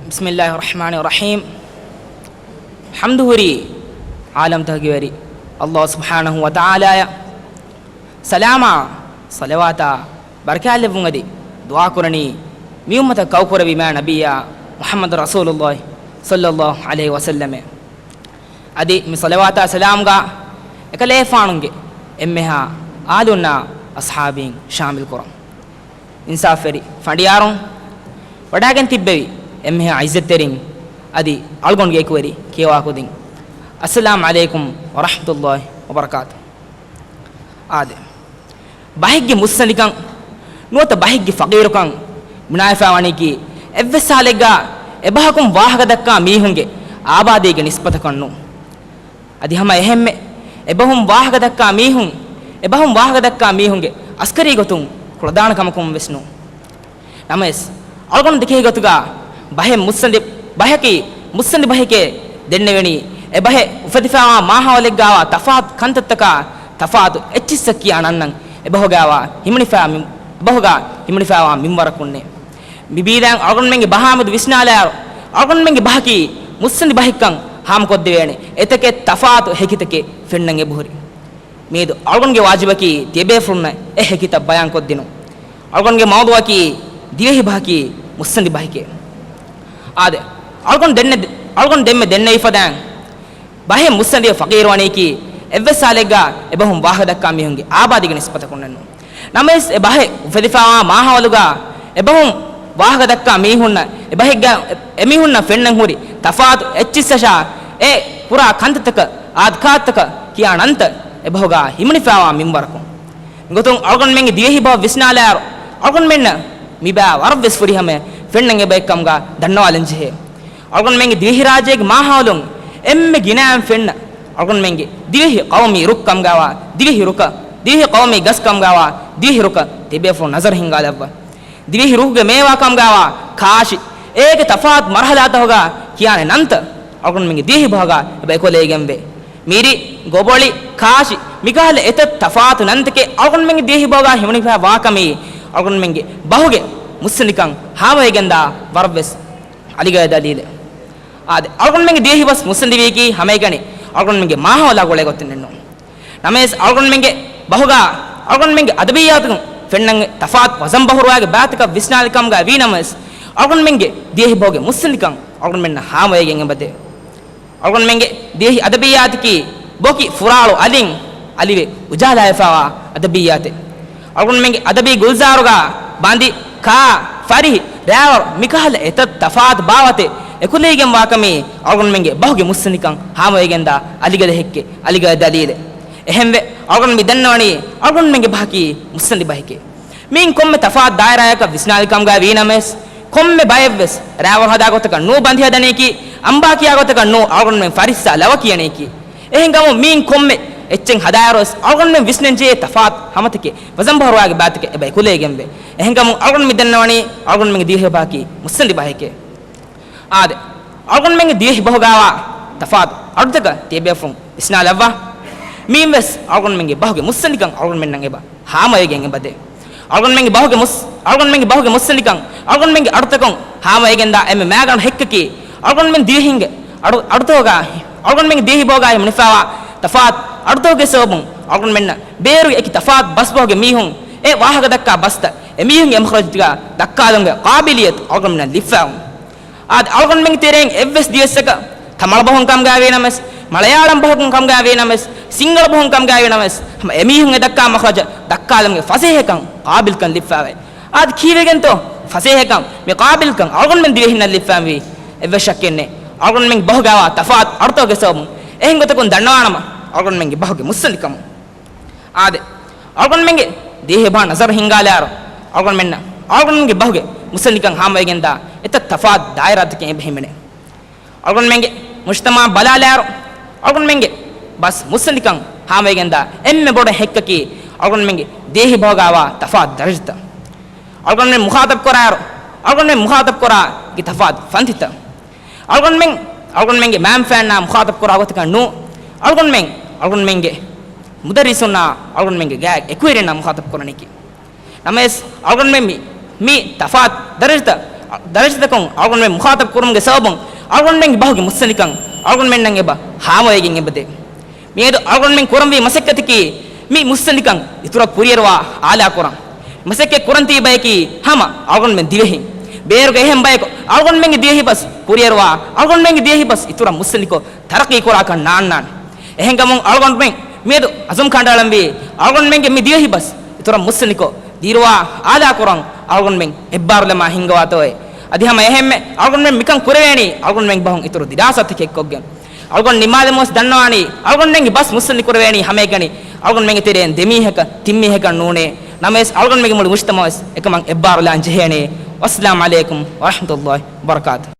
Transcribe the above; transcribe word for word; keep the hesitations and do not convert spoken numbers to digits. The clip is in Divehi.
بسم الله الرحمن الرحيم. ޙަމްދު ހުރީ ޢާލަމްތަކުގެ ވެރި ﷲ ސުބްޙާނަހޫ ވަތަޢާލާއަށް. ސަލާމާ ޞަލަވާތާ ބަރަކާތްލެއްވުން އަދި ދުޢާކުރަނީ މި އުއްމަތަށް ކައުކުރެއްވި މާތް ނަބިއްޔާ މުޙައްމަދު ރަސޫލުﷲ ޞައްލަﷲ ޢަލައިހި ވަސައްލަމަށް. އަދި މި ޞަލަވާތާ ސަލާމްގަ އެކަލޭފާނުގެ އެންމެހާ އާލުންނާ އަޞްޙާބީން ޝާމިލް ކުރަން. އިންސާފުވެރި ފަނޑިޔާރުން ވަޑައިގެން ތިއްބެވި އެންމެހާ ޢިއްޒަތްތެރިން އަދި އަޅުގަނޑުގެ އެކުވެރި ކިޔަވާކުދިން، އައްސަލާމް ޢަލައިކުމް ވަރަޙްމަތުﷲ ވަބަރަކާތު. އާދެ، ބަހެއްގެ މުއްސަނދިކަން ނުވަތަ ބަހެއްގެ ފަޤީރުކަން ބުނާފާވަނީކީ އެއްވެސް ހާލެއްގަ އެބަހަކުން ވާހަކަ ދައްކާ މީހުންގެ އާބާދީގެ ނިސްބަތަކަށް ނޫން. އަދި ހަމަ އެހެންމެ އެބަހުން ވާހަކަ ދައްކާ މީހުން، އެބަހުން ވާހަކަ ދައްކާ މީހުންގެ އަސްކަރީ ގޮތުން ކުޅަދާނަ ކަމަކުން ވެސް ނޫން. ނަމަވެސް، އަޅުގަނޑު ދެކޭ ގޮތުގަ ބަހެއް މުއްސަނދި ބަހަކީ، މުއްސަނދި ބަހެކޭ ދެންނެވެނީ، އެ ބަހެއް އުފެދިފާވާ މާހައުލެއްގައިވާ ތަފާތު ކަންތައްތަކާ ތަފާތު އެއްޗިއްސަށް ކިޔާ ނަންނަން އެބަހުގައިވާ ހިމެނިފާ މި-، އެބަހުގަ ހިމެނިފާވާ މިންވަރަކުންނޭ. މިބީދާން އަޅުގަނޑުމެންގެ ބަހާމެދު ވިސްނާލާއިރު، އަޅުގަނޑުމެންގެ ބަހަކީ މުއްސަނދި ބަހެއްކަން ހާމަކޮށްދެވޭނެ އެތަކެއް ތަފާތު ހެކިތަކެއް ފެންނަން އެބަހުރި. މިއަދު އަޅުގަނޑުގެ ވާޖިބަކީ ތިޔަބޭފުޅުންނަށް އެ ހެކިތައް ބަޔާންކޮށްދިނުން. އަޅުގަނޑުގެ މައުޟޫޢަކީ ދިވެހި ބަހަކީ މުއްސަނދި ބަހެކޭ. އާދެ، އަޅުގަނޑު ދެންނެ-، އަޅުގަނޑު ދެންމެ ދެންނެވި ފަދައިން، ބަހެއް މުއްސަނދިއެއް ފަޤީރުވަނީކީ އެއްވެސް ހާލެއްގަ އެބަހުން ވާހަކަ ދައްކާ މީހުންގެ އާބާދީގެ ނިސްބަތަކުންނެއް ނޫން. ނަމަވެސް އެ ބަހެއް އުފެދިފާވާ މާހައުލުގަ އެބަހުން ވާހަކަ ދައްކާ މީހުންނަށް އެބަހެއްގަ އެމީހުންނަށް ފެންނަން ހުރި ތަފާތު އެއްޗިއްސަށާ އެ ކުރާ ކަންތައްތަކަށް އާދި ކާތަކަށް ކިޔާ ނަންތައް އެބަހުގަ ހިމެނިފާވާ މިންވަރަކުން. އެގޮތުން އަޅުގަނޑުމެންގެ ދިވެހި ބަހަށް ވިސްނާލާއިރު، އަޅުގަނޑުމެންނަށް މިބާ ވަރަށްވެސް ފުރިހަމަޔަށް ފެންނަން އެބައެއްކަމުގަ ދަންނަވާލަން ޖެހޭ. އަޅުގަނޑުމެންގެ ދިވެހިރާއްޖޭގެ މާހައުލުން އެންމެ ގިނައިން ފެންނަ، އަޅުގަނޑުމެންގެ ދިވެހި ޤައުމީ ރުކް ކަމުގައިވާ ދިވެހި ރުކަށް، ދިވެހި ޤައުމީ ގަސް ކަމުގައިވާ ދިވެހި ރުކަށް ތިބޭފުޅުން ނަޒަރު ހިންގާލައްވާ. ދިވެހި ރުކުގެ މޭވާ ކަމުގައިވާ ކާށި، އޭގެ ތަފާތު މަރުހަލާތަކުގަ ކިޔާނެ ނަންތައް އަޅުގަނޑުމެންގެ ދިވެހި ބަހުގަ އެބަ އެކުލެވިގެންވޭ. މިރި، ގޮބޮޅި، ކާށި، މިކަހަލަ އެތައް ތަފާތު ނަންތަކެއް އަޅުގަނޑުމެންގެ ދިވެހި ބަހުގަ ހިމެނިފައި ވާކަމީ އަޅުގަނޑުމެންގެ ބަހުގެ މުއްސަނދިކަން ހާމަވެގެންދާ ވަރަށްވެސް އަލިގަދަ ދަލީލެއް. އާދެ، އަޅުގަނޑުމެންގެ ދިވެހި ބަސް މުއްސަނދިވީކީ ހަމައެކަނި އަޅުގަނޑުމެންގެ މާހައުލާ ގުޅޭ ގޮތުންނެއް ނޫން. ނަމަވެސް އަޅުގަނޑުމެންގެ ބަހުގަ އަޅުގަނޑުމެންގެ އަދަބިއްޔާތުން ފެންނަން ތަފާތު ވަޒަން ބަހުރުވާގެ ބައިތަކަށް ވިސްނާލި ކަމުގަ ވީ ނަމަވެސް، އަޅުގަނޑުމެންގެ ދިވެހި ބަހުގެ މުއްސަނދިކަން އަޅުގަނޑުމެންނަށް ހާމަވެގެން އެބަދޭ. އަޅުގަނޑުމެންގެ ދިވެހި އަދަބިއްޔާތަކީ ބޮކި ފުރާޅު އަލިން އަލިވެ އުޖާލާވެފައިވާ އަދަބިއްޔާތެއް. އަޅުގަނޑުމެންގެ އަދަބީ ގުލްޒާރުގަ ބަނދި، ކާ، ފަރިހި، ރައިވަރު މިކަހަލަ އެތައް ތަފާތު ބާވަތެއް އެކުލެވިގެން ވާކަމީ އަޅުގަނޑުމެންގެ ބަހުގެ މުއްސަނދިކަން ހާމަވެގެންދާ އަލިގަދަ ހެއްކެއް، އަލިގަދަ ދަލީލެއް. އެހެންވެ، އަޅުގަނޑު މި ދަންނަވަނީ އަޅުގަނޑުމެންގެ ބަހަކީ މުއްސަނދި ބަހެކޭ. މިއިން ކޮންމެ ތަފާތު ދާއިރާއަކަށް ވިސްނާލި ކަމުގަ ވީ ނަމަވެސް، ކޮންމެ ބައެއްވެސް ރައިވަރު ހަދާ ގޮތަކަށް ނޫ ބަނދި ހަދަނީކީ، އަނބާ ކިޔާ ގޮތަކަށް ނޫ އަޅުގަނޑުމެން ފަރިއްސާ ލަވަ ކިޔަނީކީ. އެހެންކަމުން މިއިން ކޮންމެ އެއްޗެއް ހަދާއިރުވެސް އަޅުގަނޑުމެން ވިސްނަންޖެހޭ ތަފާތު ހަމަތަކެއް ވަޒަން ބަހުރުވާގެ ބައިތަކެއް އެބަ އެކުލެވިގެންވޭ. އެހެންކަމުން އަޅުގަނޑު މި ދަންނަވަނީ އަޅުގަނޑުމެންގެ ދިވެހި ބަހަކީ މުއްސަނދި ބަހެކޭ. އާދެ، އަޅުގަނޑުމެންގެ ދިވެހި ބަހުގައިވާ ތަފާތު އަޑުތަކަށް ތިޔަބޭފުޅުން ވިސްނާލައްވާ. މިއިންވެސް އަޅުގަނޑުމެންގެ ބަހުގެ މުއްސަނދިކަން އަޅުގަނޑުމެންނަށް އެބަ ހާމަވެގެން އެބަދޭ. އަޅުގަނޑުމެންގެ ބަހުގެ މުއްސް-، އަޅުގަނޑުމެންގެ ބަހުގެ މުއްސަނދިކަން އަޅުގަނޑުމެންގެ އަޑުތަކުން ހާމަވެގެންދާ އެންމެ މާގަނޑު ހެއްކަކީ، އަޅުގަނޑުމެން ދިވެހިންގެ އަޑު-، އަޑުތަކުގަ، އަޅުގަނޑުމެންގެ ދިވެހި ބަހުގައި ހިމެނިފައިވާ ތަފާތު އަޑުތަކުގެ ސަބަބުން އަޅުގަނޑުމެންނަށް ބޭރުގެ އެކި ތަފާތު ބަސްބަހުގެ މީހުން އެ ވާހަކަ ދައްކާ ބަސްތައް އެމީހުންގެ އެމްޚަރަޖުގަ ދައްކާލުމުގެ ޤާބިލިއްޔަތު އަޅުގަނޑުމެންނަށް ލިބިފައިވުން. އާދެ، އަޅުގަނޑުމެންގެ ތެރެއިން އެއްވެސް ދިވެއްސަކަށް ތަމަޅަ ބަހުން ކަމުގައި ވީ ނަމަވެސް، މަލަޔާޅަން ބަހުން ކަމުގައި ވީ ނަމަވެސް، ސިންގަޅަ ބަހުން ކަމުގައި ވީ ނަމަވެސް، ހަމަ އެމީހުން އެ ދައްކާ މަޚްރަޖަށް ދައްކާލުމުގެ ފަސޭހަކަން ޤާބިލްކަން ލިބިފައިވޭ. އާދެ، ކީއްވެގެންތޯ ފަސޭހަކަން މި ޤާބިލްކަން އަޅުގަނޑުމެން ދިވެހިންނަށް ލިބިފައިވީ؟ އެއްވެސް ޝައްކެއް ނެތް. އަޅުގަނޑުމެންގެ ބަހުގައިވާ ތަފާތު އަޑުތަކުގެ ސަބަބުން. އެހެން ގޮތަކުން ދަންނަވާނަމަ އަޅުގަނޑުމެންގެ ބަހުގެ މުއްސަނދިކަމުން. އާދެ، އަޅުގަނޑުމެންގެ ދިވެހި ބަހަށް ނަޒަރު ހިންގާލާއިރު، އަޅުގަނޑުމެންނަށް އަޅުގަނޑުމެންގެ ބަހުގެ މުއްސަނދިކަން ހާމަވެގެންދާ އެތައް ތަފާތު ދާއިރާތަކެއް އެބަ ހިމެނޭ. އަޅުގަނޑުމެންގެ މުޖްތަމަޢަށް ބަލާލާއިރު، އަޅުގަނޑުމެންގެ ބަސް މުއްސަނދިކަން ހާމަވެގެންދާ އެންމެ ބޮޑު ހެއްކަކީ، އަޅުގަނޑުމެންގެ ދިވެހި ބަހުގައިވާ ތަފާތު ދަރަޖަތައް. އަޅުގަނޑުމެން މުޚާޠަބު ކުރާއިރު، އަޅުގަނޑުމެން މުޚާޠަބު ކުރާ އެކި ތަފާތު ފަންތިތައް. އަޅުގަނޑުމެން، އަޅުގަނޑުމެންގެ މައިންބަފައިންނާ މުޚާޠަބު ކުރާ ގޮތަކަށް ނޫން. އަޅުގަނޑުމެން، އަޅުގަނޑުމެންގެ މުދައްރިސުންނާ، އަޅުގަނޑުމެންގެ ގާތް އެކުވެރިންނާ މުޚާޠަބު ކުރަނީކީ. ނަމަވެސް، އަޅުގަނޑުމެން މި، މި ތަފާތު ދަރަޖަތައް ދަރަޖަތަކުން އަޅުގަނޑުމެން މުޚާޠަބު ކުރުމުގެ ސަބަބުން އަޅުގަނޑުމެންގެ ބަހުގެ މުއްސަނދިކަން އަޅުގަނޑުމެންނަށް އެބަ ހާމަވެގެން އެބަދޭ. މިއަދު އަޅުގަނޑުމެން ކުރަންވީ މަސައްކަތަކީ މި މުއްސަނދިކަން އިތުރަށް ކުރިއެރުވާ އާލާކުރަން. މަސައްކަތް ކުރަން ތިބި ބަޔަކީ ހަމަ އަޅުގަނޑުމެން ދިވެހިން. ބޭރުގެ އެހެން ބަޔަކު އަޅުގަނޑުމެންގެ ދިވެހި ބަސް ކުރިއެރުވާ، އަޅުގަނޑުމެންގެ ދިވެހި ބަސް އިތުރަށް މުއްސަނދިކޮށް، ތަރައްޤީ ކުރާކަށް ނާންނާނެ. އެހެންކަމުން އަޅުގަނޑުމެން މިއަދު އަޒުމް ކަނޑައަޅަންވީ، އަޅުގަނޑުމެންގެ މި ދިވެހި ބަސް އިތުރަށް މުއްސަނދިކޮށް، ދިރުވާ އާލާކުރަން އަޅުގަނޑުމެން އެއްބާރުލަމާ ހިންގަވާތޯއޭ. އަދި ހަމަ އެހެންމެ އަޅުގަނޑުމެން މިކަން ކުރެވޭނީ އަޅުގަނޑުމެން ބަހުން އިތުރު ދިރާސާތަކެއް ކޮށްގެން. އަޅުގަނޑު ނިންމާލަމުވެސް ދަންނަވާނީ، އަޅުގަނޑުމެންގެ ބަސް މުއްސަނދި ކުރެވޭނީ ހަމައެކަނި އަޅުގަނޑުމެންގެ ތެރެއިން ދެމީހަކަށް ތިންމީހަކަށް ނޫނޭ. ނަމަވެސް އަޅުގަނޑުމެންގެ މުޅި މުޖްތަމަޢުވެސް އެކަމަށް އެއްބާރުލާން ޖެހޭނެ. ވައްސަލާމް ޢަލައިކުމް ވަރަޙްމަތުﷲި ވަބަރަކާތުހު.